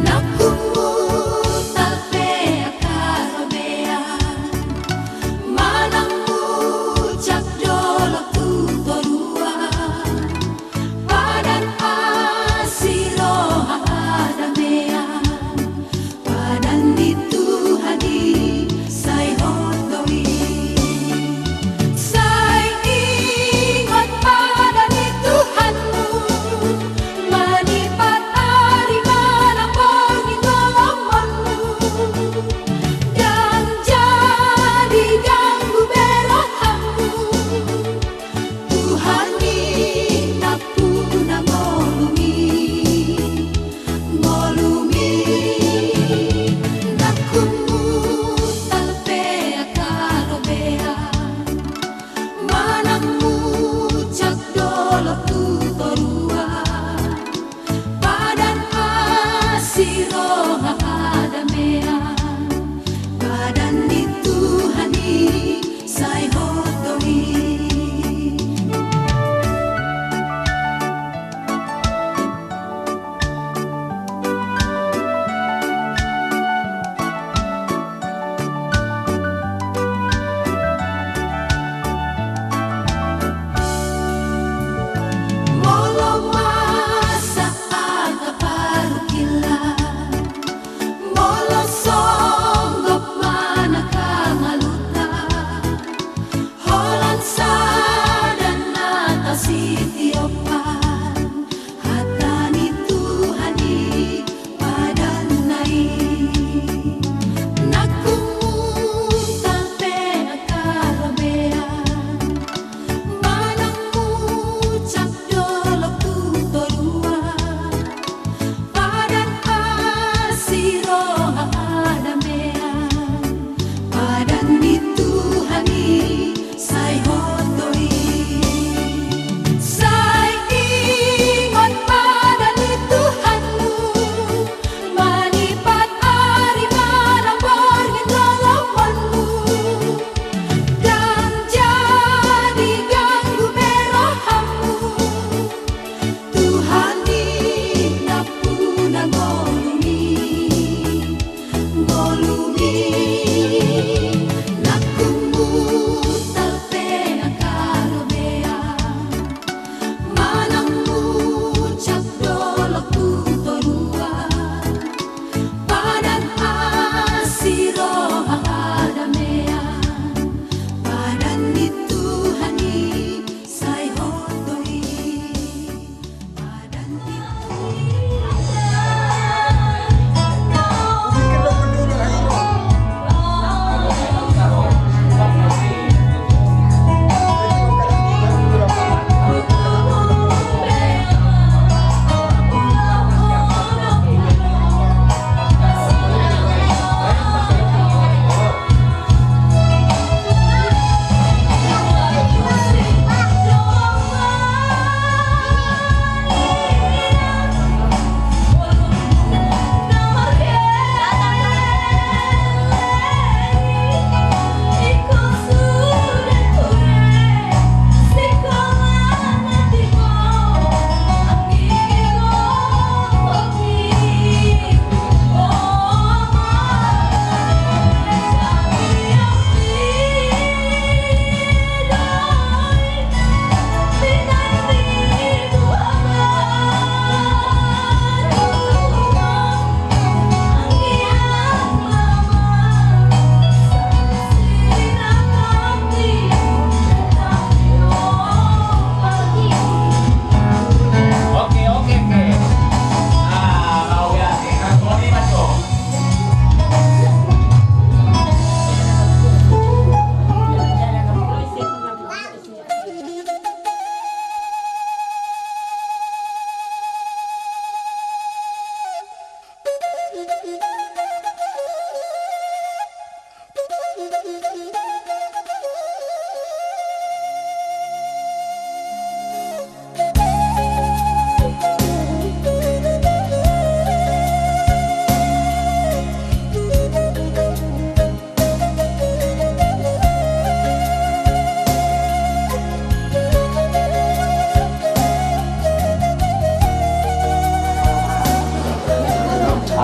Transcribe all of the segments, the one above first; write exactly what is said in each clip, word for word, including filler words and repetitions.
Nangkunmu talpe angka robean, manang muncak dolok tu toruan, padan asi roha hadamean, padan ni Tuhan i sai hot do i. Sai ingot padan ni Tuhanmu, manipat ari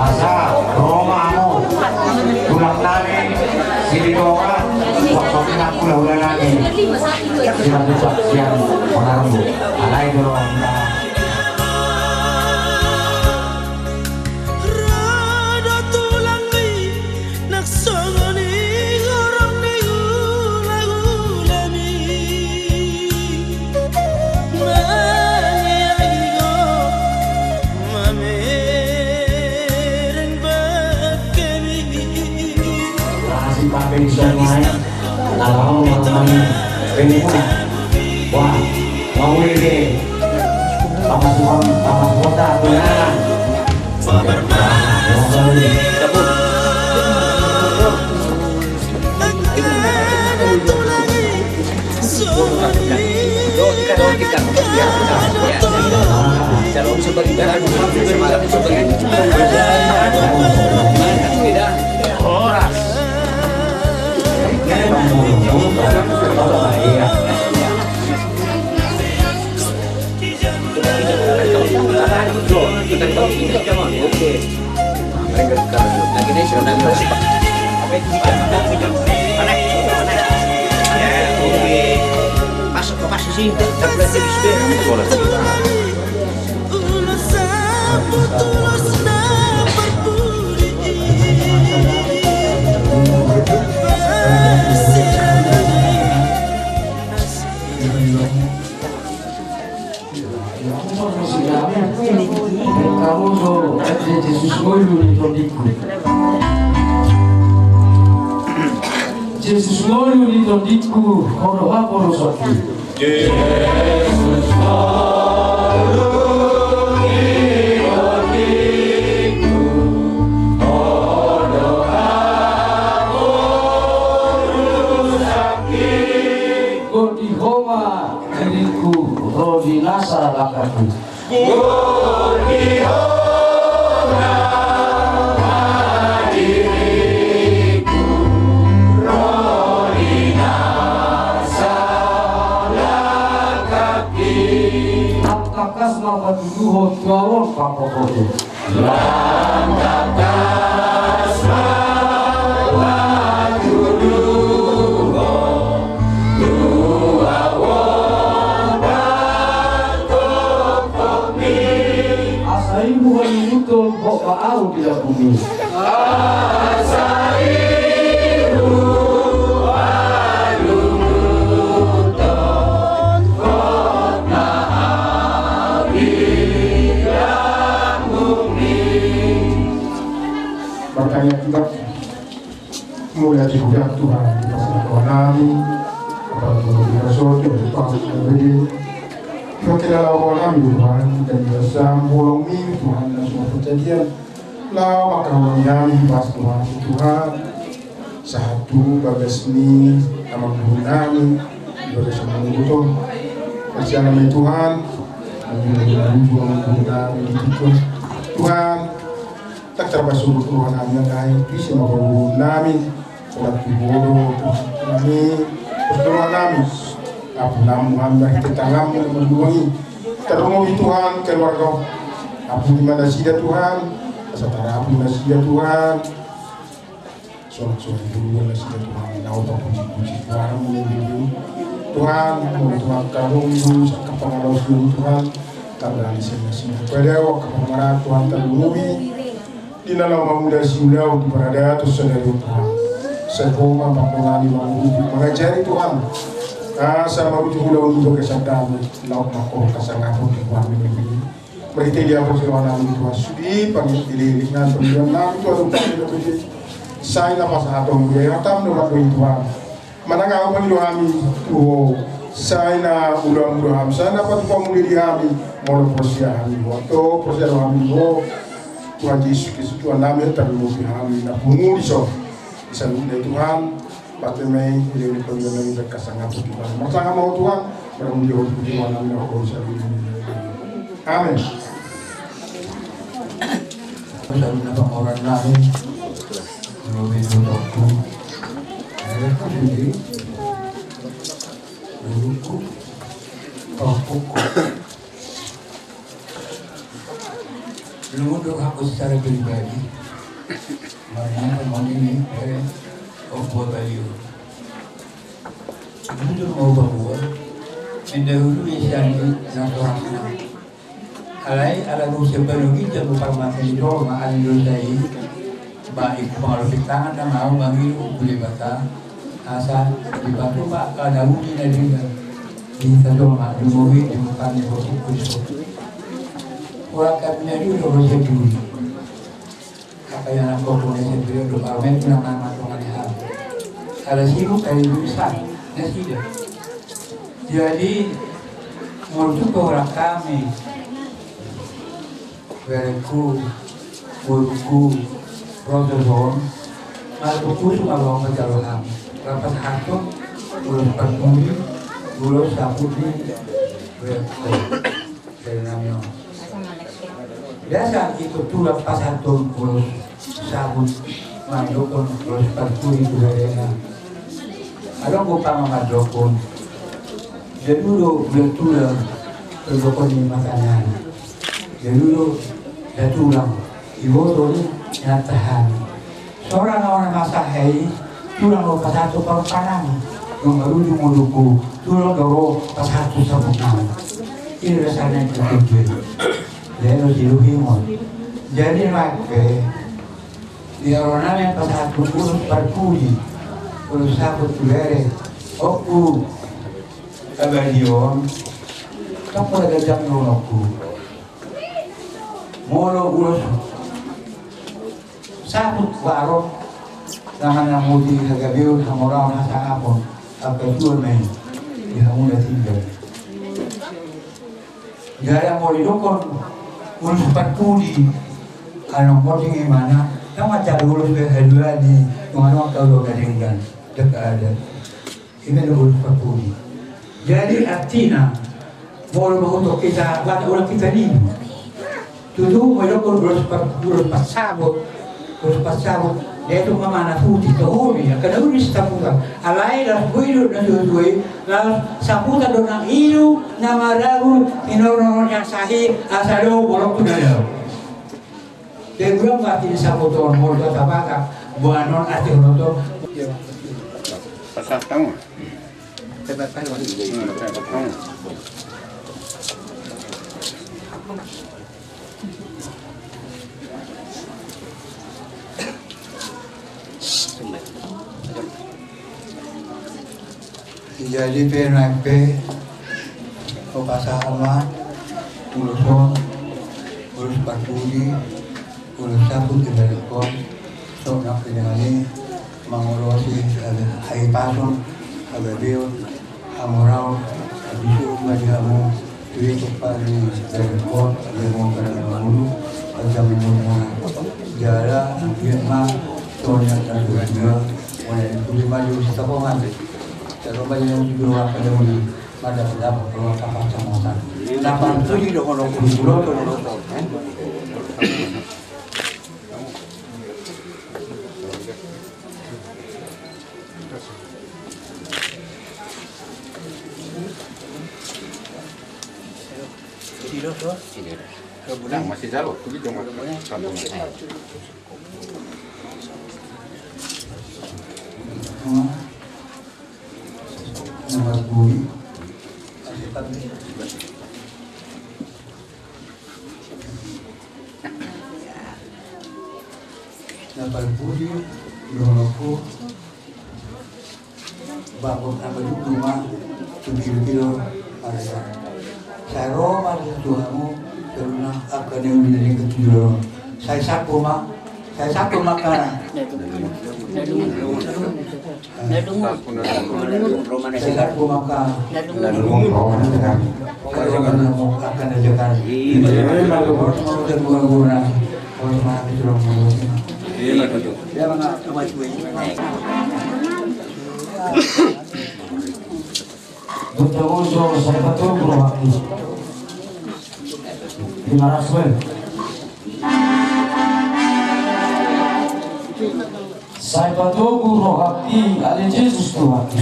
Asa ro ma hamu tulang nami Silitonga, songon i nang hulahula nami Simatupang sian Ponorogo. Alai do rohanta. Ro do tulang i nang songon i horong ni hulahulami. Mangiangi ho mamereng bangkemi. Makasih Pak Benson, Mai. Kalau mau main, Benson. Wah, mau ini. Tamas Kota, Tamas Kota, Kuningan. Horas. Jesus ngolu ni tondingku, ho do haporusangki. Jesus ngolu ni tondingku, ho do haporusangki. Gok di ho ma diringku, ro di nasa langkangku. Gok di ho ma diringku, ro di nasa langkangki. Tangkas ma patuduhon tu ahu on pangkokotu. Tangkas ma patuduhon tu ahu on pangkokomi. Asa i huhalunguthon hot ma ahu di lambungmi. Asa i huhalunguthon hot ma ahu di lambungmi. Martangiang ma hita. Mauliate ma hita Tuhan di bagasan rohanami, apala tu di rasotu di pangkatami. Mauliate ma hita Tuhan, dan di bagasan holongmi Tuhan, na so marparjadian laho mangkaholongi hami di bagasan rohami Tuhan. Sahat tu bagas ni amangboru nami di bagasan mangihut on. Marsiala ma i Tuhan, amangboru nami di tingki on. Tuhan, ndang tarpasuhut rohanami, ndang, ai ise ma pangguruon nami, solat tu Ho do Tuhan nami, pos do rohanami. Ampunam hami marhite tanganmu na marluluan i. Tarlumobi Tuhan keluarga on. Ampuni ma nasida Tuhan, asa tarapul nasida Tuhan. Solat songon i do nasida Tuhan, laho papuji-puji goarmu na uli on. Tuhan, molo Tuhan tarlumobi sangkap pangalaosion Tuhan, tardali sian nasida. Padaok angka pamarahan Tuhan tarlumobi di na laho mamulai siulaon di paradaton sadari on Tuhan. Sai Ho ma pardongan ni mangajari Tuhan. Asa marujung ulaon i di bagasan dame, laho mangkorhon hasangapon di goarmu na uli. Marhite dia pos rohanami Tuhan, sude pangidoan nami Tuhan, sai na pasahaton muna i roham do mandok Tuhan. Manang aha pangidoan nami tu Ho, sai na ulaonmu do hami, sai na patupaonmu do di hami, molo porsea hami Ho, antong porsea do hami Ho. Tuhan Jesus Kristus Tuhan nami, tarlumobi hami na pungu dison. Di saluhutna i Tuhan, patupaon ma i, di pangidoan nami, bahen hasangapon Tuhan. Marsangap ma Ho Tuhan, marmulia Ho tu Tuhan nami na Ho saluhutna. Amen. Saluhutna pamoruon nami. Lobi tu Tuhan. Ayo, kududi. Duluku. Topuku. Molo nunga dohot hami secara pribadi, marnata moni ni, eh, Ompu Abalion. Jujur ma hupaboa, mendahului sian i na so rap na. Alai ala do sian baru ginjang do parmata ni jolma, ala ni dosa i. Ba ingkon mangalopit tangan nama au mangido tu Debata, asa dipatupa angka na uli na denggan di hita jolma, di mui di mukani botik kuso. Orang kami na dulu do sian dulu. Apa yang aku punya sendiri do, kalau main tu nama nama tuan ni hal. Kalau sibuk kali bisa, nasida. Jadi, menurut orang kami, Berengku, boruku, ro jo on, martuku sumalomo jalo hami. Lapas hato, ulos patuli, ulos saput ni, berengku. Dari nami on. Biasa ikut tu lapas hato, ulos saput, mandokon, ulos patuli, tu berengna. Adong umpama mandokon. Jadi ulos, ulos tulang, mandokon ni mata ni anak. Jadi ulos, da tulang, iboto ni, inanta hami. Sora na ona masa hei, tulang do pasahat tu parpanami. Dung marujung moluku, tulang do ro pasahat tu saput nami. Ira sana itu tujuan. Jadi ulos iluhimon. Jadi mak pe, di aro nami pasahat tu ulos parpudi, ulos saput tu bere, oku, Abalion, tong pola gajang nonokku. Molo ulos saput baron, tangan na mudi hagabeon, hamoraon, hasangapon, angka tua ma i di hamu na tinggal. Jadi molo didokon ulos parpudi, anong modi imana, tong ma jalo ulos be haduan i, tong anong angka ulos na denggan, dekat ada. Ima do ulos parpudi. Jadi artina, molo mahuto kita, bata ulang kita nimu. Tutu, molo ulos par-, ulos parsabot, ulos parsabot, dia tu mamana putih, tohori, angka na uli sitapukan. Alai, las buidu, na suai-suai, las saputan do nang ilu, na maragu, hinorong yang sahih, asa do, bolok tu dadau. Te bulan mati di saboto on, molo tabata, buanon ati honoto. Pasatang. Jadi pe naeng pe, hupasahat ma ulos on, ulos parpudi, ulos saput di berengkon, sok nang pe dengan i, mangolosi, eh, hahipason, hagabeon, hamoraon, habisuhon ma di hamu, Tutu pari dari pot, dia mau kena mangulu, aja mangulu mona. Jala, dia ma, soalnya kan dua, mana yang kulit maju, setapongan. Kalau banyak yang dua, apa yang mau, ada pendapat, kalau apa, apa, sama, sama. Dapat tujuh, dong, kalau kulit, kulit, kulit, kulit. Na parpudi, dohononku, bagot na madungdung ma, tu pilopilo, marasa. Sai ro ma di tu hamu, saluhutna angka na uli na denggan tu joloan on. Sai sangko ma, sai sangko ma angka. Sai patogu rohangki ale Jesus Tuhangki.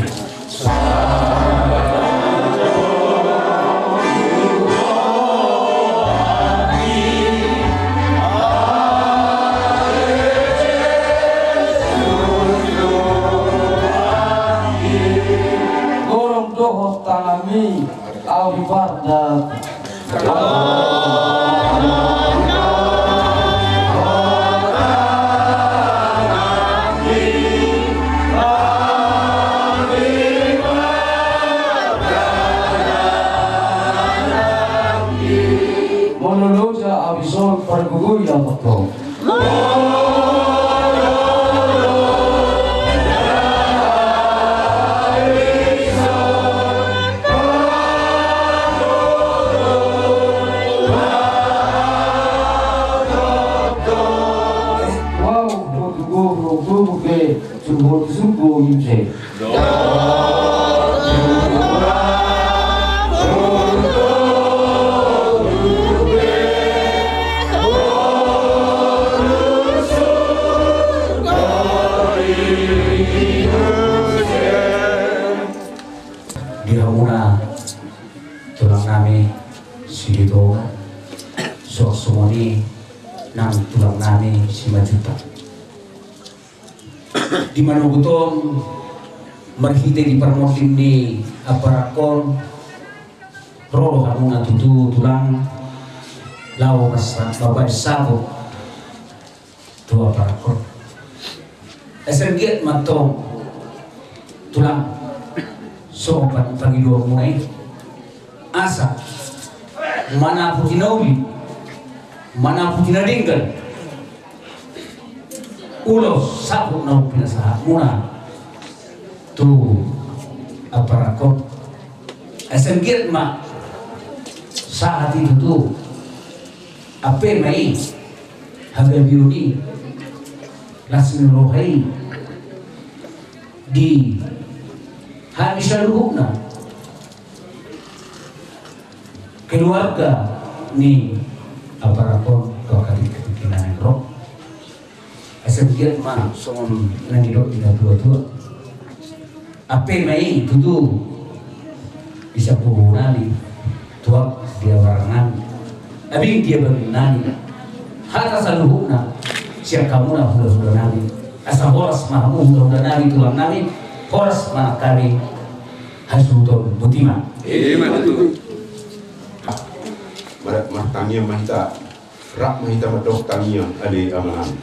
Pargogoi na tongtong. Wow, botu gogo, botu gogo. Di hamuna tulang nami Silitonga, suang songon i nang tulang nami Simanjuntak. Di manogot on, marhite di parmonding ni ampara on, ro do hamuna tutu tulang, laho masa mambahen saput tu ampara on. Asa anggiat ma antong tulang, songon pangidoanmuna i, asa manaputi na uli, manaputi na denggan ulos saput na pinasahatmuna tu ampara on. Asa anggiat ma sahat i tutu, ampe ma i hagabeon i, las ni roha i di hami saluhutna keluarga ni ampara on tu angka tingki-tingki na naeng ro. Asa anggiat ma songon na nidok ni natua-tua, ampe ma i tutu di sapupu nami, tuak di abarang nami, abing di abanging nami, hata saluhutna sian hamuna hula-hula nami. Asa horas ma hamu hula-hula nami, tulang nami, horas ma nang hami hasuhuton. Boti ma. Ima tutu. Mar-, martangiang ma hita. Rap ma hita mandok tangiang. Ale Amanami.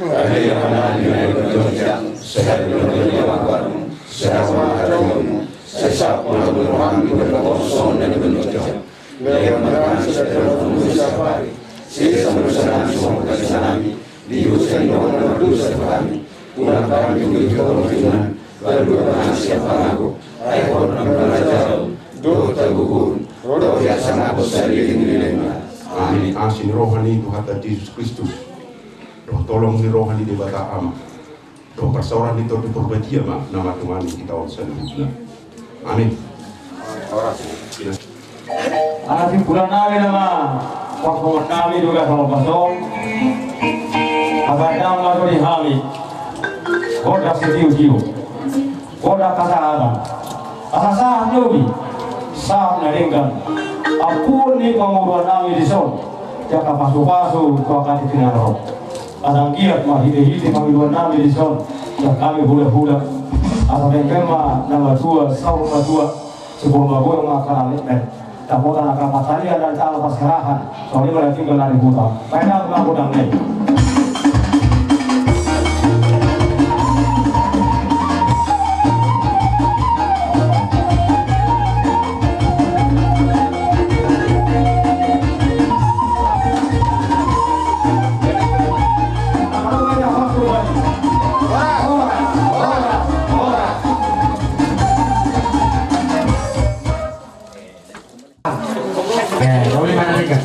Ale Amanami na di banua ginjang, sai hata ma rohaM, sai sahat ma rohaM, sai saut ma rohaM di banua ginjang songon na di banua ginjang. Lehon ma hami sadari on hangoluan siapari. Sesa ma dosanami songon panesanami di dosa ni dongan na mardosa tu hami. Unang hami togihon tu parunjunan, palua ma hami sian pangago. Ai Ho do nampuna harajaon dohot hagogoon dohot hasangapon sahali-hali ni lelengna. Amin. Asi ni roha ni Tuhanta Jesus Kristus, dohot holong ni roha ni Debata Ama, dohot parsaoran ni Tondi Parbadia ma na mandongani hita on saluhutna. Amin. Asi pula nami nama, pakuan nami juga sama pasong. Apa nama tu di hami? Kota Sitiu-tiu. Poda kasahatan. Asa sahat lobi, sahat na denggan ampuon ni pamoruon nami dison, jala pasu-pasu tu angka tingki na ro. Asa anggiat ma hite-hite pangidoan nami dison, jala hami hula-hula. Asa pengpeng ma na matua saur matua, sipur magodang ma angka na metmet. Dapotan angka pansarian dari tano parserahan. Songon i ma na tinggal na di huta. Baen ma godang na i. Eh, boleh mana dekat?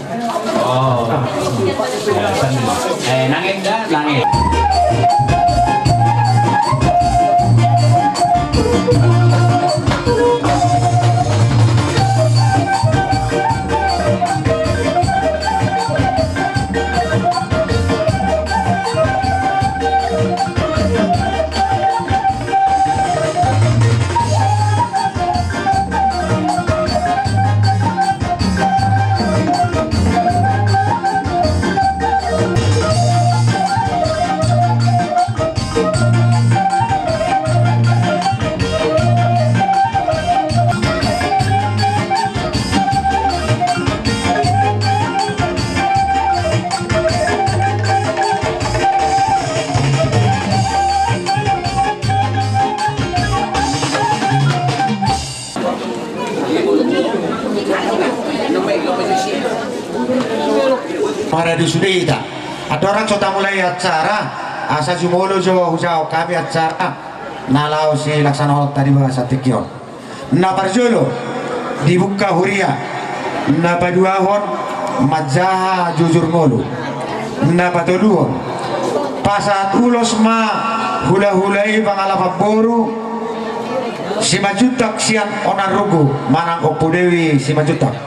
Oh. Eh, nangin dah, nangin. Sude hita. Andorang so tamulai acara, asa jumolo jo hujaha hami acara na laho silaksanahononta di bagasan tingki on. Na parjolo, dibuka huria. Na paduahon, manjaha jujur ngolu. Na patoluhon, pasahat ulos ma hulahula i pangalapan boru Simanjuntak sian Onan Runggu manang Ompu Dewi Simanjuntak.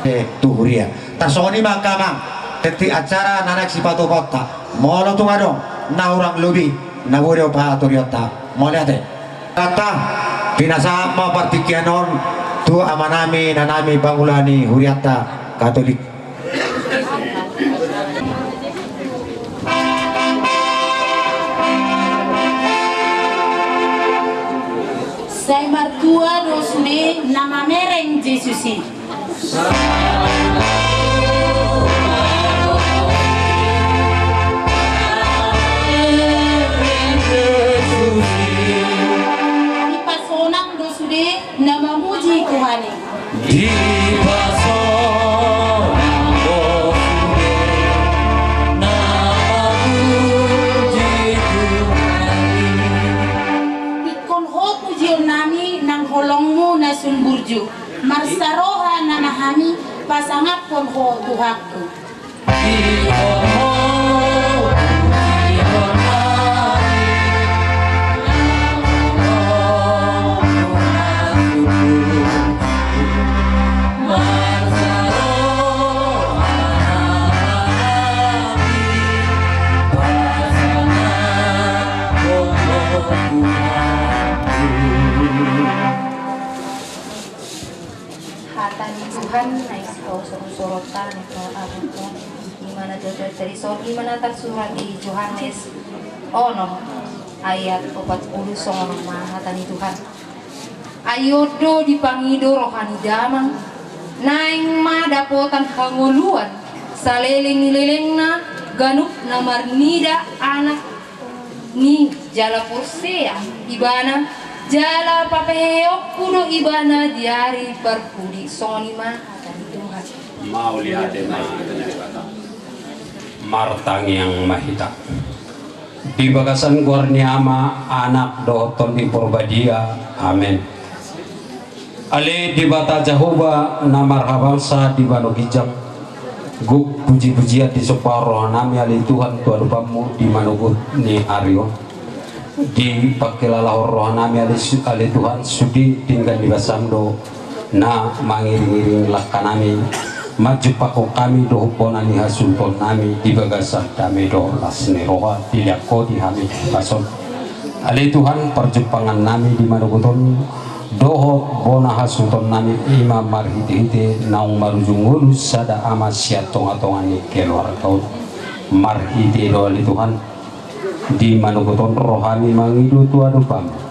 Eh, tu huria. Tarsongon i ma angka amang, tingki acara na naeng sipatupaonta. Molo tung adong na hurang lobi, na boi do pahatorionta. Mauliate. Hata, pinasahat ma partingkian on tu amanami, inanami, pangula ni hurianta Katolik. Sai martua do sude na mamereng Jesus i. Dipasonang do sude na mamuji Tuhan i. Dipasonang do sude na mamuji Tuhan i. Ingkon Ho pujionnami nang holongmu na sumburju. Marsaroha nama hami pasangaphon Ho Tuhangku. Hata ni Tuhan na isi tau soru-soronta ni Tuhan. Ima na jotjot dari son, ima na tarsurat di Johannes onom ayat opat puluh songon on ma hata ni Tuhan. Ai on do dipangido roha ni Damang, naeng ma dapotan hangoluan saleleng ni lelengna ganup na marnida Anak ni jala porsea Ibana, jala papeheonku do Ibana di ari parpudi. Songon i ma hata ni Tuhan. Mauliate ma. Martangiang ma hita. Di bagasan goar ni Ama, Anak dohot Tondi Porbadia. Amen. Ale Debata Jahowa na marhabangsa di banua ginjang, gok puji-pujian disomba rohanami ale Tuhan tu adopanmu di manogot ni ari on. Dipangkilalahon rohanami ale su-, ale Tuhan, sude denggan ni basam do na mangiring-iring langkanami, manjumpangkon hami dohot bona ni hasuhutonnami di bagasan dame dohot las ni roha, dilehon Ho di hami hahipason. Ale Tuhan, parjumpangannami di manogot on dohot bona hasuhutonnami, ima marhite-hite naung marujung ngolu sada ama sian tonga-tonga ni keluarga on. Marhite do ale Tuhan, di manogot on rohami mangido tu adopanmu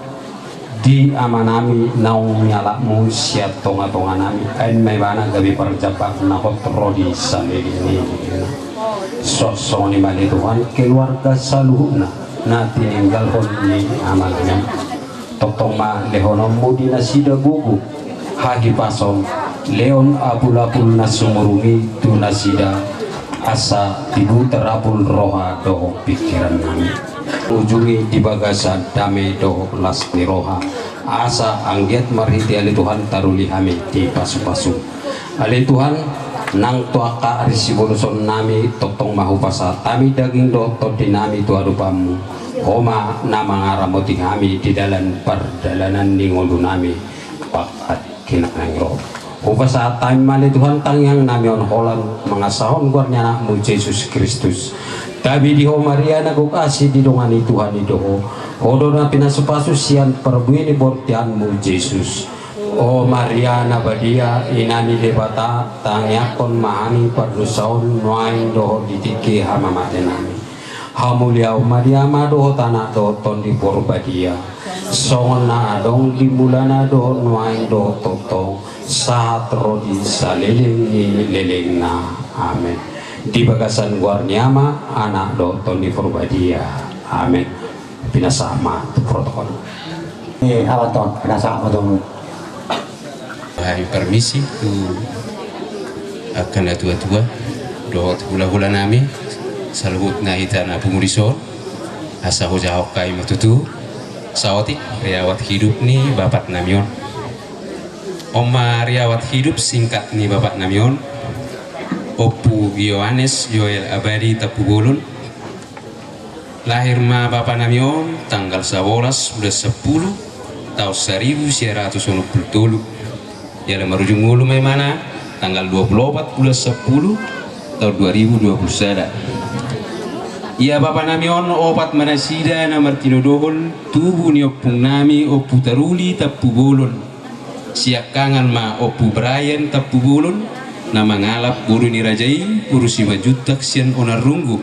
di amanami naung nialapmu sian tonga-tonganami, baen ma ibana gabe parjambar na hot ro di saleleng ni lelengna. Songon i ma ale Tuhan, keluarga saluhutna na tininggalhon ni amanami. Tongtong ma lehononmu di nasida gogo, hahipason, lehon apul-apul na sumurung i tu nasida, asa tibu tarapul roha dohot pingkirannami. Ujungi di bagasan dame dohot las ni roha, asa anggiat marhite ale Tuhan taruli hami di pasu-pasu. Ale Tuhan, nang tu angka ari sibolosonnami, tongtong ma hupasahat hami daging dohot tondinami tu adopanmu. Ho ma na mangaramoti hami di dalan pardalanan ni ngolunami, pakkat hinangan ro. Hupasahat hami ma ale Tuhan tangiangnami on holan mangasahon goar ni Anakmu Jesus Kristus. Tabi di Ho Maria na gok asi, didongani Tuhan i do Ho. Ho do na pinasu-pasu sian parbue ni bortianmu Jesus. O Maria na badia, ina ni Debata, tangiangkon ma hami pardosa on nuaeng dohot di tingki hamamatenami. Hamuliaon ma di Ama dohot Anak dohot Tondi Porbadia, songon na adong di mulana dohot nuaeng dohot tongtong, sahat ro di saleleng ni lelengna. Amen. Di bagasan goar ni Ama, Anak dohot Tondi Porbadia. Amen. Pinasahat ma tu protokol. Eh, awan ton, pinasahat ma tu. Hami permisi tu angka na tua-tua. dohot hula-hula nami, saluhutna hita na pungu dison, asa hujahahon hami ma tutu saotik riwayat hidup ni bapak nami on. On ma riwayat hidup singkat ni bapak nami on, Ompu Yohanes Joel Abadi Tampubolon. Lahir ma bapa nami on tanggal sabolas bulan sampulu, taon saribu sia ratus onom pulu tolu. Jala marujung ngolu ma imana tanggal dua pulu opat bulan sampulu, taon dua ribu dua pulu sada. Ia bapa nami on opat ma nasida na martinodohon tubu ni ompung nami Ompu Taruli Tampubolon. Siangkangan ma Ompu Brian Tampubolon, na mangalap boru ni raja i, boru Simanjuntak sian Onan Runggu.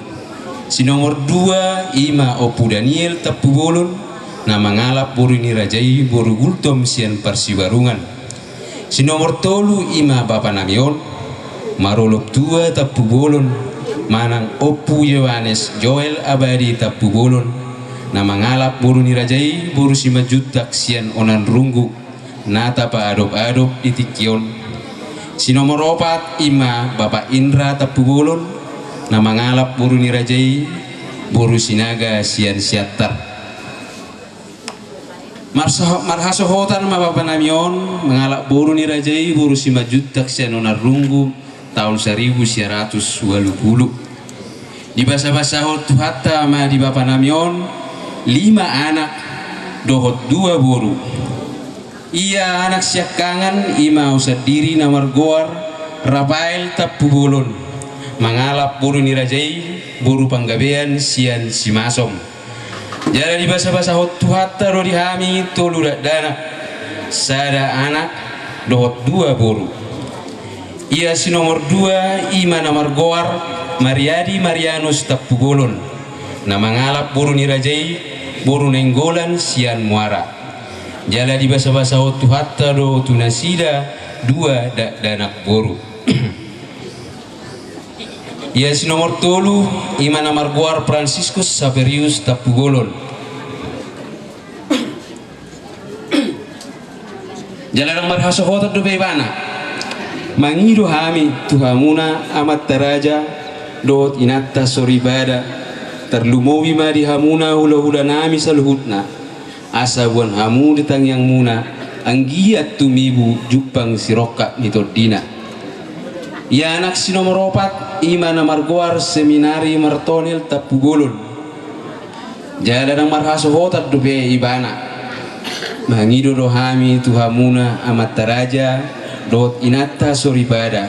Si nomor dua i ma Ompu Daniel Tampubolon, na mangalap boru ni raja i, boru Gultom sian Parsibarungan. Si nomor tolu i ma bapa nami on, Marolop Tua Tampubolon, manang Ompu Yohanes Joel Abadi Tampubolon, na mangalap boru ni raja i, boru Simanjuntak sian Onan Runggu, na tapaadop-adop di tingki on. Si nomor opat i ma bapa Indra Tampubolon, na mangalap boru ni raja i, boru Sinaga sian Siantar. Marso-, marhasohotan ma bapa nami on mangalap boru ni raja i, boru Simanjuntak sian Onan Runggu, taon saribu sia ratus ualu pulu. Dibasabasahon Tuhanta ma di bapa nami on lima anak dohot dua boru. Ia anak siangkangan i ma au sandiri na margoar Rafael Tampubolon, mangalap boru ni raja i, boru Panggabean sian Simasom. Jala dibasabasahon Tuhanta do di hami tolu dakdanak, sada anak dohot dua boru. Ia si nomor dua i ma na margoar Mariadi Marianus Tampubolon, na mangalap boru ni raja i, boru Nainggolan sian Muara. Jala dibasabasahon Tuhanta do tu nasida dua dakdanak boru. Ia si nomor tolu i ma na margoar Franciscus Saverius Tampubolon. Jala ndang marhasohotan dope ibana. Mangido hami tu hamuna amanta raja dohot inanta soripada, tarlumobi ma di hamuna hula-hula nami saluhutna, asa boan hamu di tangiangmuna anggiat tumibu jumpang sirongkap ni tondina. Ia anak si nomor opat i ma na margoar Seminari Martonel Tampubolon. Jala ndang marhasohotan dope ibana. Mangido do hami tu hamuna amanta raja dohot inanta soripada,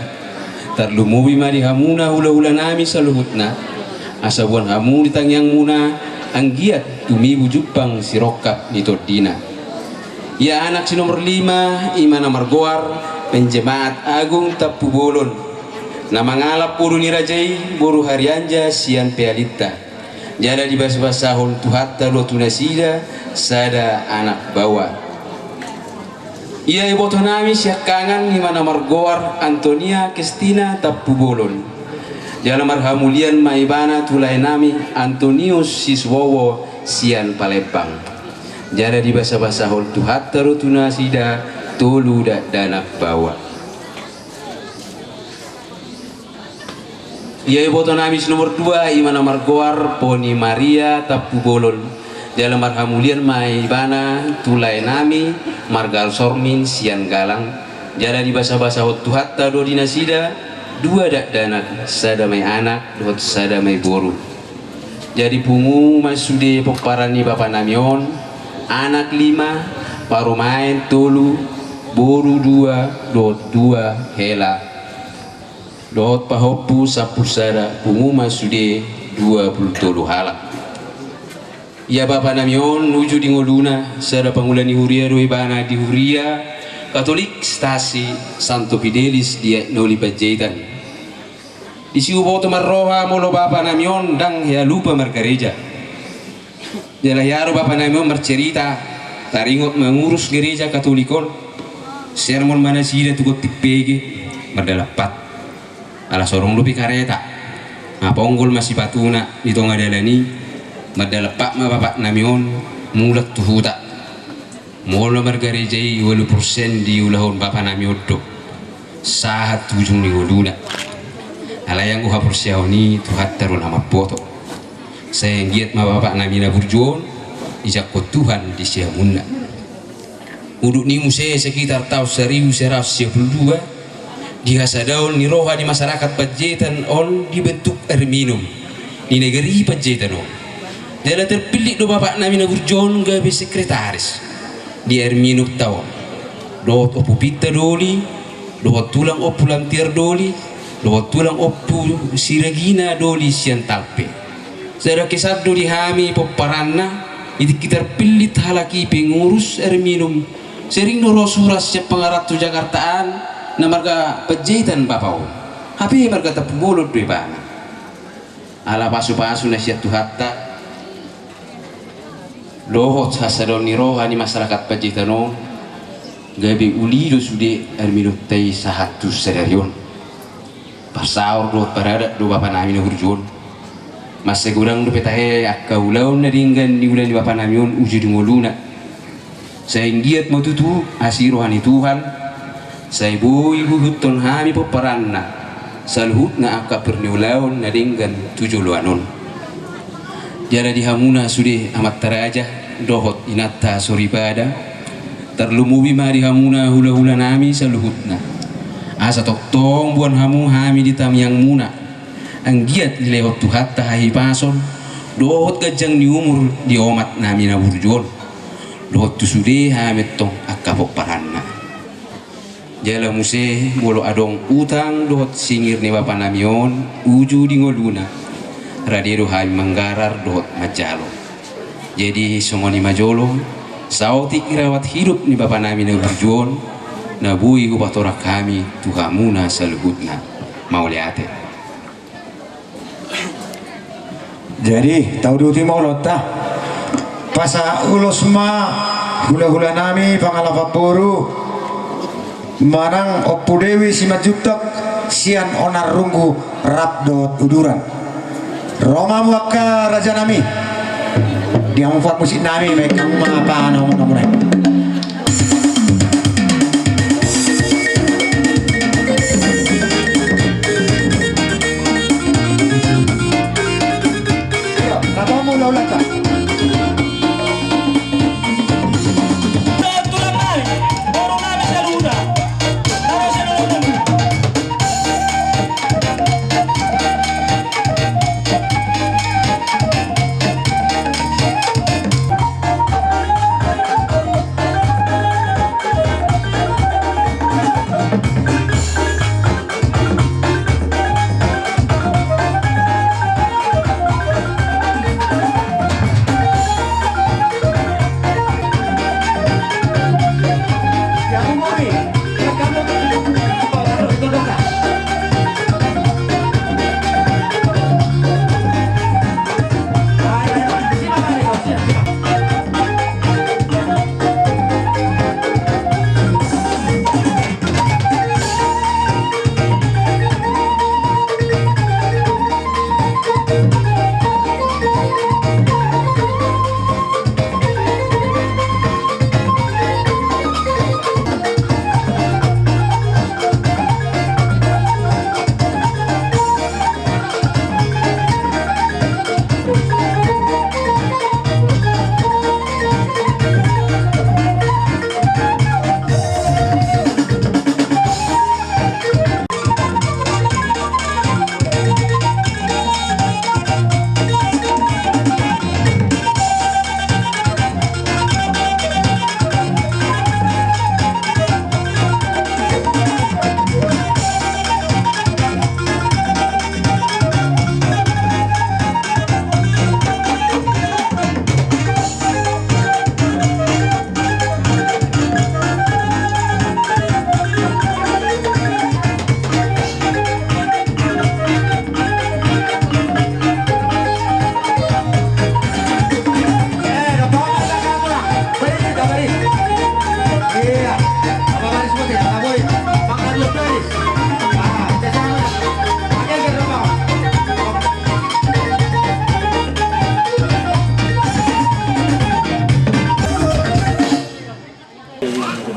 tarlumobi ma di hamuna hula-hula nami saluhutna, asa boan hamu di tangiangmuna anggiat tumibu jumpang sirongkap ni tondina. Ia anak si nomor lima i ma na margoar Penjemaat Agung Tampubolon, na mangalap boru ni raja i, boru Harianja sian Pealinta. Jala dibasabasahon Tuhanta do tu nasida sada anak baoa. Ia iboto nami siangkangan i ma na margoar Antonia Kestina Tampubolon. Jala marhamulian ma ibana tu lae nami Antonius Siswowo sian Palembang. Jala dibasabasahon Tuhanta do tu nasida tolu dakdanak baoa. Ia iboto nami si nomor dua i ma na margoar Poni Maria Tampubolon. Jala marhamulian ma ibana tu lae nami marga Alsormin sian Galang. Jala dibasabasahon Tuhanta do di nasida dua dakdanak, sada ma i anak dohot sada ma i boru. Jadi pungu ma sude pomparan ni bapa nami on, anak lima, parumaen tolu, boru dua dohot dua hela. Dohot pahompu sampulu sada, pungu ma sude dua pulu tolu halak. Ia bapa nami on uju di ngoluna sada pangula ni huria do ibana di huria Katolik Stasi Santo Fidelis di Aek Noli Panjaitan. Disi huboto marroha molo bapa nami on ndang hea lupa margareja. Jala hea do bapa nami on marcerita, taringot mangurus gareja Katolik on. Sermon ma nasida tu gonting pege, mardalan pat. Ala so adong dope kareta. Maponggol ma sipatuna di tonga dalan i, mardalan pat ma bapa nami on mulak tu huta. Molo margareja i ualu persen diulahon bapa nami on do. Sahat tu ujung ni ngoluna. Alai anggo haporseaon i Tuhanta do na mamboto. Sai anggiat ma bapaknami na burju on dijangkon Tuhan di siamunna. Udut ni muse sekitar taon saribu seratus sia pulu dua, di hasadaon ni roha ni masyarakat Panjaitan on dibentuk air minum di negeri Panjaitan on. Jala terpilih do bapaknami na burju on gabe sekretaris di air minum taon. Dohot Ompu Pinta Doli, dohot tulang Ompu Lantiar Doli, dohot tulang Ompu Siragina Doli sian Talpe. Sada kesan do di hami pomparanna, di tingki terpilih halak i pengurus air minum. Sering do ro surat sian pangaranto Jakarta an, na marga Panjaitan bapa on. Hape marga Tampubolon do ibana. Ala pasupasu na sian Tuhanta dohot hasadaon ni roha ni masyarakat Panjaitan on, gabe uli do sude air minumta i sahat tu sadari on. Parsaor dohot paradat do bapaknami na burju on. Mansai godang dope tahe angka ulaon na denggan niula ni bapaknami on uju di ngoluna. Sai anggiat ma tutu asi roha ni Tuhan, sai boi huihuthon hami pomparanna saluhutna angka parniulaon na denggan tu joloan on. Jala di hamuna sude amanta raja dohot inanta soripada, tarlumobi ma di hamuna hulahulanami saluhutna. Asa tongtong boan hamu hami di tangiangmuna. Anggiat dilehon Tuhanta hahipason dohot ganjang ni umur di omatnami na burju on, dohot tu sude hami antong angka pomparanna. Jala muse molo adong utang dohot singir ni bapaknami on uju di ngoluna, rade do hami manggarar dohot manjalo. Jadi songon i ma jolo, saotik rawat hidup ni bapaknami na burju on, na boi hupatorang hami tu hamuna saluhutna. Mauliate. Jadi tauduti ma ulaonta. Pasahat ulos ma hulahulanami pangalapan boru manang Ompu Dewi Simanjuntak sian Onan Runggu rap dohot uduran. Ro ma hamu angka rajanami. Di hamu pangmusiknami, baen hamu ma panaomonmuna i.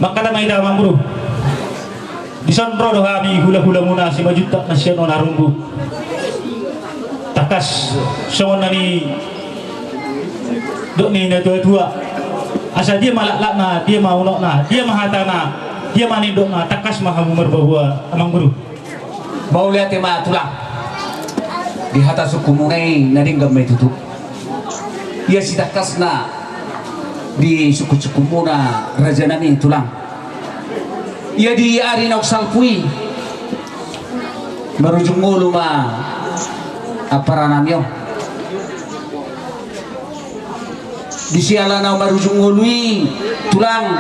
Mangkatai ma hita, Amangboru. Dison ro do hami hulahulamuna Simanjuntak na sian on arunggu. Tangkas songon na nidok ni natuatua, asa dia ma laklakna, dia ma unokna, dia ma hatana, dia ma nidokna, tangkas ma hamu marboaboa, amangboru. Mauliate ma tulang. Di hata sungkunmuna i na denggan ma i tutu. Ia sitangkasna di sungkunsungkunmuna rajanami tulang. Ia di ari naung salpu i marujung ngolu ma amparanami on. Di siala na marujung ngolu i tulang,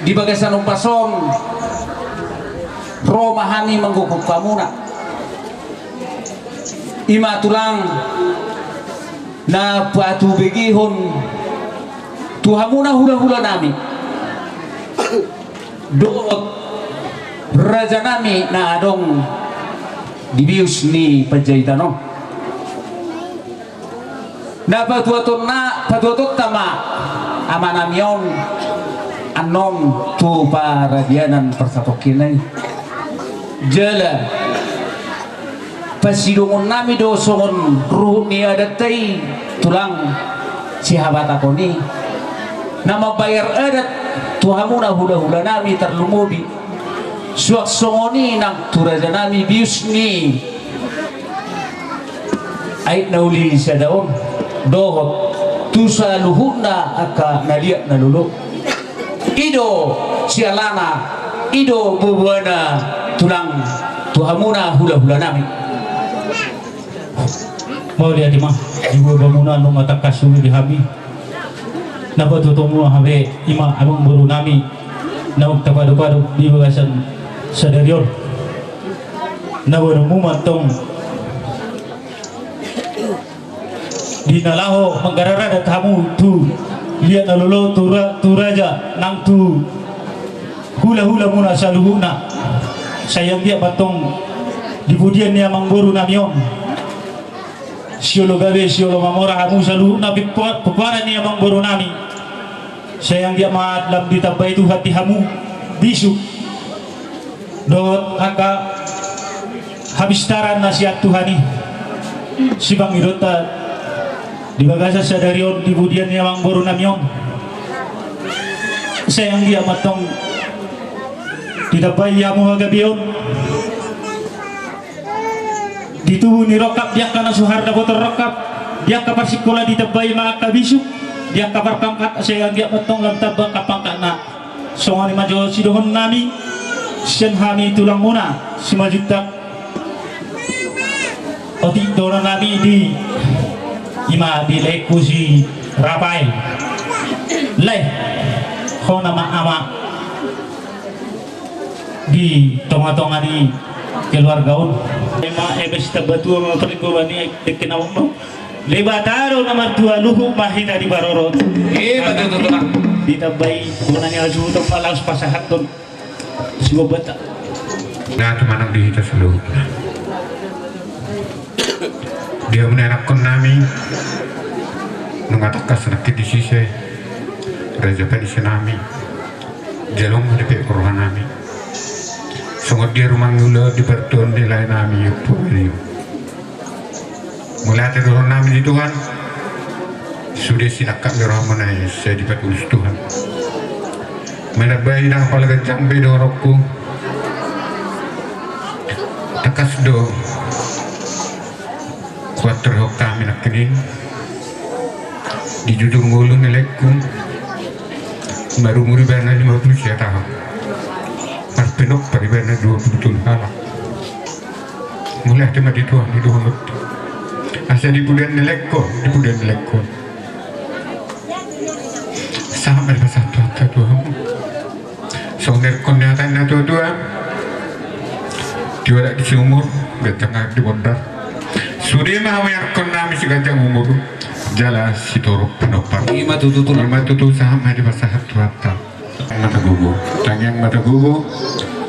di bagasan ombas on ro ma hami manggokhon hamuna. I ma tulang na patubegehon tu hamuna hulahulanami dohot rajanami na adong di bius ni Panjaitan on. Na patuatonna, patuatonta ma amanami on annon tu paradianan parsatongkinan i. Jala pasidongonnami do songon ruhut ni adatta i tulang sihabatahon i, na mambayar adat tu hamuna hulahulanami tarlumobi suang songon i nang tu rajanami bius ni Aek Nauli Sada on dohot tu saluhutna angka na liat na lolo. I do sialana, i do boaboana tulang tu hamuna hulahulanami. Mauliate ma, di boaboamuna nunga tangkas uli di hami. Na patuatonmuna hape i ma amangborunami naung tapadopadop di bagasan sadari on. Na boanonmu ma antong di na laho manggarar adat hamu tu liat na lolo, tu ra-, tu raja nang tu hulahulamuna saluhutna. Sai anggiat ma antong di pudian ni amangborunami on siolo gabe siolo mamora hamu saluhutna pimpa-, pomparan ni amangborunami. Sai anggiat ma lam ditambai Tuhan di hamu bisuk dohot angka habistaran na sian Tuhan i sipangidoonta di bagasan sadari on di pudian ni amangborunami on. Sai anggiat ma antong ditambai hamu hagabeon di tubu ni rongkap, di angka na so hea dapotan rongkap, di angka parsikola ditambai ma angka bisuk, di angka parpangkat sai anggiat ma antong lam tamba angka pangkatna. Songon i ma jo sidohononnami sian hami tulangmuna Simanjuntak. Otik dohononnami di i ma di laengku si Rafael. Lae, hona ma ama di tongatonga ni keluarga on. Ima eme sitamba tua ma parlinggoman ni dengke na mambo. Debata do na martua, luhut ma hita diparorot. Ima tutu tulang. Ditambai bona ni hasuhuton ma laos pasahathon sibombanta. Na tumanang di hita saluhutna. Di hamu anakkonnami, nunga tangkas nangkin disi ise raja panisinami. Jalo ma dipehon rohanami. Songon dia rumang ulaon di partuon ni laenami Ompu Raja i. Mauliate dohononnami di Tuhan. Sude sinangkap ni rohamuna i sai dipatulus Tuhan. Manambai ndang pala ganjang be dohononku. Tangkas do huantorihon hami nangkining di jujur ngolu ni laengku. Marumur ibana lima pulu sia taon. Marpinompar ibana dua pulu tolu halak. Mauliate ma di Tuhan di dohononta. Asa di pudian ni laengku, di pudian ni laengku. Sahat ma dipasahat Tuhanta tu hamu. Songon na nidok ni hata ni natuatua. Tiualap di siumur, ganjang aek di bondar. Sude ma hamu anakkonnami siganjang umur jala sitorop pinompar. Ima tutu tulang. Ima tutu, sahat ma dipasahat Tuhanta. Tangiang ma tagogo, tangiang ma tagogo.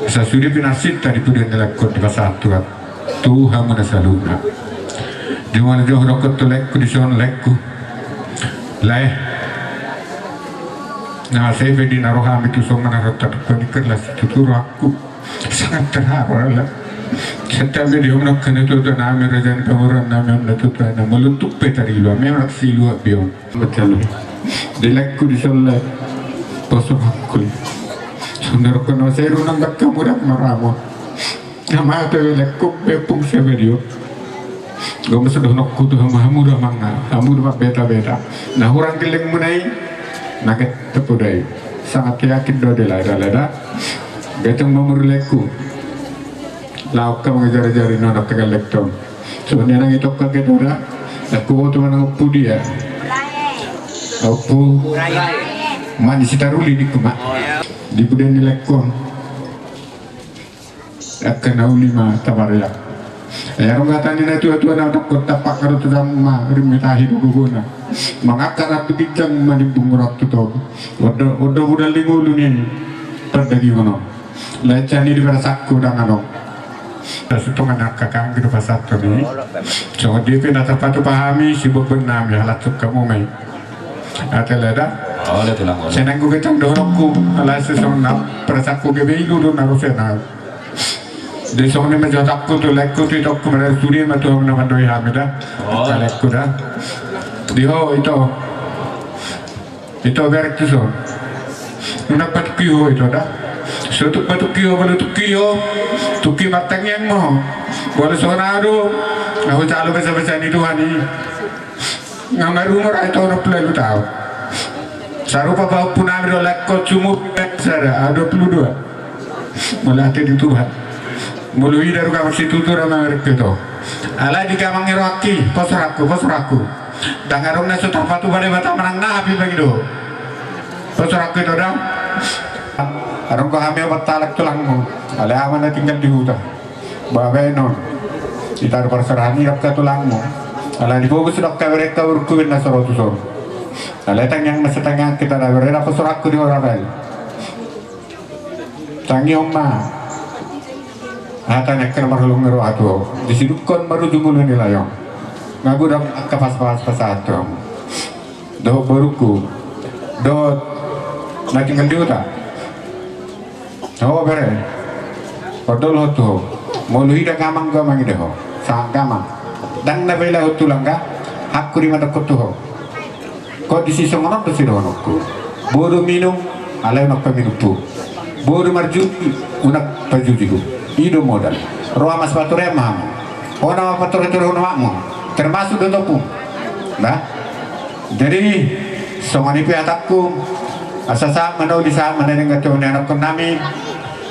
Asa sude pinarsinta di pudian ni laengku dipasahat Tuhan tu hamuna saluhutna. Jumolo jo hudok tu laengku dison, laengku. Lae. Na sai pe di na rohami tu songon na rata tu panikir las tu tu rohangku. Sangat terharu ala. Santabi di omnok kena tu tu nami raja ni panguran nami on na tu tu na melutuk pe tarilu. Memang silu abi on. Betul. Di lekku di solle. Poso hakku. Sundar kono seru nang bakka murak maramo. Nama tu lekku bepung sebedio. Gombe sudah nokku tu hamu hamu dah manga hamu dah beta beta. Na hurang geleng munai. Naket tepudai. Sangat yakin do de lada lada. Geteng mamur lekku. Lauk ka mangajar-ajari nonok tegal lektong. Sebenarnya nang itokka ke tuda. Aku mau teman aku dia. Aku mani sitaruli di kuma. Di budan ni lekkon. Akka na uli ma tabareak. Ai adong hata ni na tua-tua na dokkon tapak karu tu damu ma rimetahi do gogona. Mangakar atu ginjang manimbung rok tu togu. Ondo ondo budal di ngolu ni. Pandagingon on. Lae cani di barasakku dang adong. Sutong anak kakang gitu pasato ni. Songon dia pe na tapatu pahami si bobon nami halat sukka mumai. Ate leda. Senang ku gecang dohonku. Alas sesong na perasakku gebe ilu do na rusena. Di songon ni majotakku tu lekku tu itokku madar sudi ma tu na mandoi hami da. Lekku da. Di ho ito. Ito berek tu son. Nuna patuki ho ito da. Sotuk patuki ho balu tuki ho. Tuki martangiang mo. Balu sonado. Aku calo besa-besa ni Tuhan i. Nga marumur ai tono pulu tau. Sarupa pahompu nami do lekko sumur sada a dua pulu dua. Mauliate di Tuhan. Molo ida ruka marsitutu ra mamerek keto. Alai di gamang eroaki posorakku posorakku. Dang adong na so tarpatu bale bata manang na api bagi do. Posorakku ito dang. Adong ko hami opat talak tulangmu. Alai ama na tinggal di huta. Babenon. Ita do parserahan i rap ka tulangmu. Ala di bogus dok ka berek ka urku ben na soro tu soro. Ala tangiang na setangiang kita da berek na posorakku di orang lain. Tangihon ma. Hata ni angka na marholong ni roha tu ho. Disidukkon marujung ulu ni layong. Nga godang angka pas-pas pasahat tu ho. Dohot borukku. Dohot na tinggal di huta. Ho bere. Odol ho tu ho. Molo ida gamang gamang ida ho. Sangat gamang. Dang na bela ho tulang ga. Hakku di mandok ho tu ho. Kondisi songon on do sidohononku. Bodo minum alai unang paminumhu. Bodo marjudi unang pajudihu. I do modal. Roha mas paturean ma hamu. Hona ma pature-ture hona makmu. Termasuk do topung. Nah. Jadi songon i pe hatangku. Asa sahat ma na uli sahat ma na denggan tu ni anakkon nami.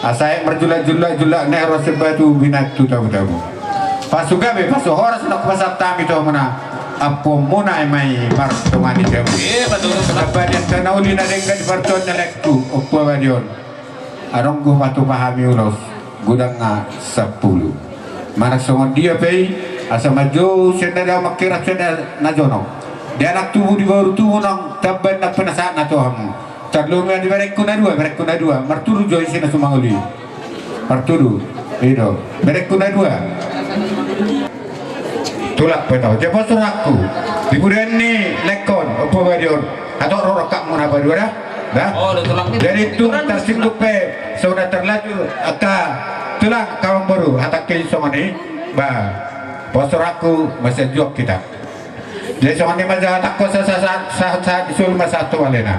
Asa aek marjullak-jullak jullak na ro sembatu binatu tabu-tabu. Pasu gabe pasu horas na pasahat hami tu hamuna. Ampuonmuna i ma i mardongan i jabu. Abadian tu na uli na denggan di partuan na lekku. Ompu abadion. Adong go patupa hami ulos. Godang nga sampulu. Manang songon dia pe i. Asa manjou sian na dao mangkirap sian na jonok. Di anak tubu di boru tubu nang tamban nang penasahat na tu hamu. Tarlumobi di berekku na dua berekku na dua martudu jo isi na sumangoli. Martudu. I do berekku na dua. Tulak pe tau japosurakku. Di budan ni lekkon ompu abadion. Atok rorok kak muna padua da. Jadi tung tarsinggung pe. Songon na tarlanjur angka tulang kawan boru hatangki songon i. Ba posorakku masa juak kita. Jadi songon i ma jahatangko sahat-sahat di solu ma sahat tu balena.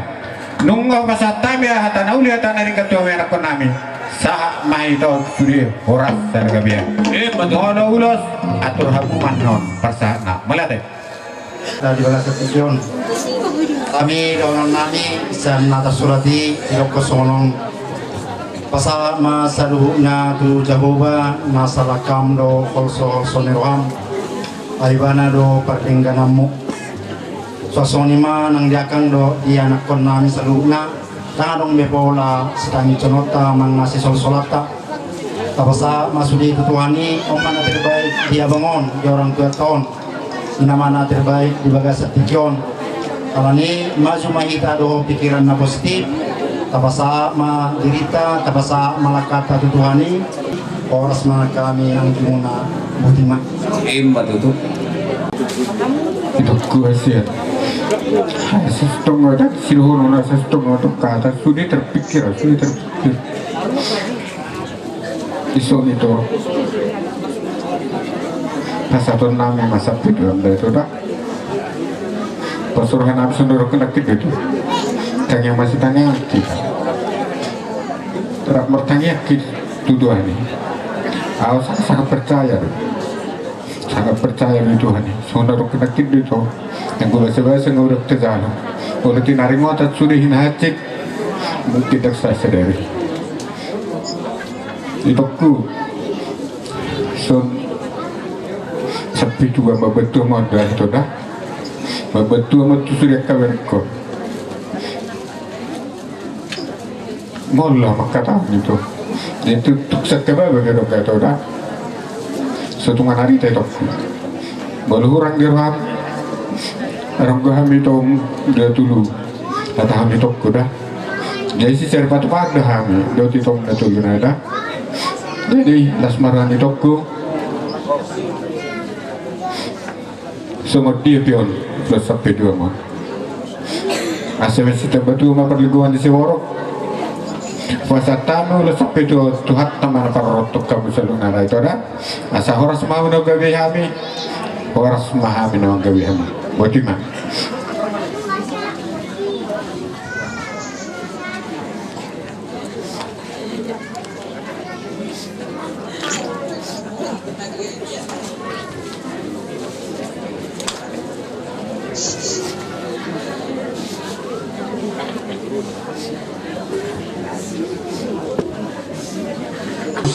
Nunga pasahat hami hata na uli hata na denggan tu hami anakkon nami. Sahat ma hita on sude horas sada gabean. Molo ulos atur hamu ma annon parsahatna. Mauliate. Di bagasan tingki on. Hami dohonon nami sian na tarsurat i didokkon songon on. Pasahat ma saluhutna tu Jahowa na salangkam do holso-holso ni roham. Ai ibana do pardenggananmu. Suang songon i ma nang di angkang dohot di anakkon nami saluhutna. Ndang adong be pola sitangicononta manang na sisolsolanta. Tapasahat ma sude tu Tuhan i, on ma na terbaik di abang on, di orang tuanta on. I nama na terbaik di bagasan tingki on. Alani maju ma hita dohot pikiran na positif. Tapasahat ma dirinta, tapasahat ma langkanta tu Tuhan i. Horas ma hami anggi muna. Boti ma. Ima tutu. Itu kuasiat. Sasintongna, sidohonon na sasintongna, tong hata sude terpikir, sude terpikir. Dison ito. Pasahatonnami ma sampe tu hamu da ito da. Pasuruonnami songon na nangkin do ito. Tangiang ma sitangiangki. Rap martangiangki tu Tuhan i. Ahu sangat, sangat percaya do. Sangat percaya do i Tuhan i. Songon na nangkin do ito. Nunga basa-basa nunga hurang tajalo. Olo tinaringotan sude hinahansit. Mungkin ndang sasadari. Itongku, songon sampe tua mambantu hamu on da ito da. Mambantu hamu on tu sude angka berengkon. Molo mangkatahon ito, jadi tuk, tuk sangkababa be dong ito da. So tung manarita itongku. Molo hurang di roham, ronggo hami tong dua tolu. Hata hami tongku da. Jadi sisar patupahan da hami dua tolu tong dua tolu na da. Jadi las ma roha ni tongku. Songon dia pe on, ulos sampe tua ma on. Asa masitamba tua ma parlinggoman ni siborok. Pasahat hami ulos sampe tua, Tuhanta ma na parorot tu hamu saluhutna da ito da. Asa horas ma hamu na manggabe hami. Horas ma hami na manggabe hamu. Boti ma.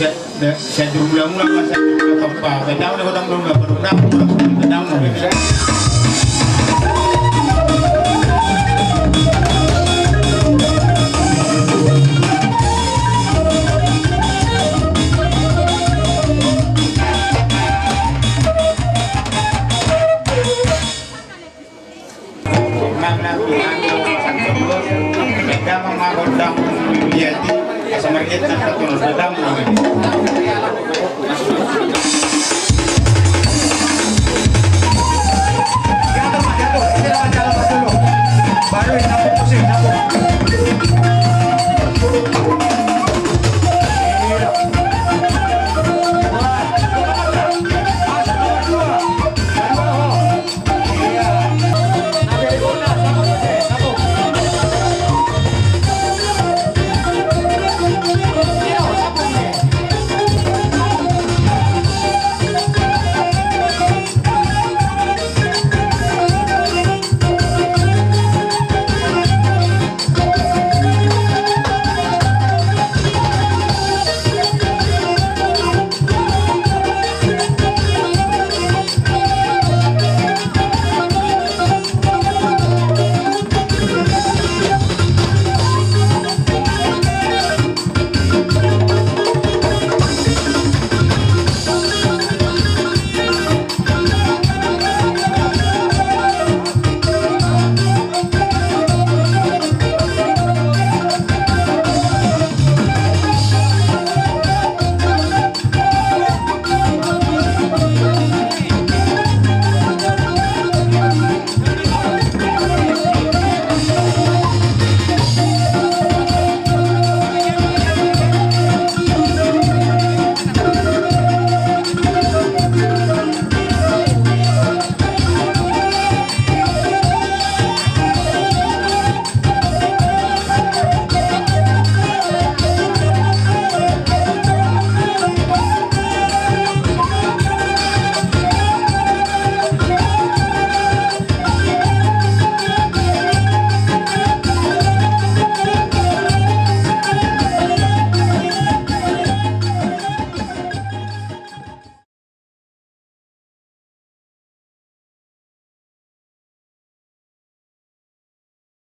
Sa-, sa-, sahat mula-mula ma, sahat mula tompa. Tadang na godang domba, godang domba, godang domba. Damang ma gondang di ati, asa marget na satu, damang ma.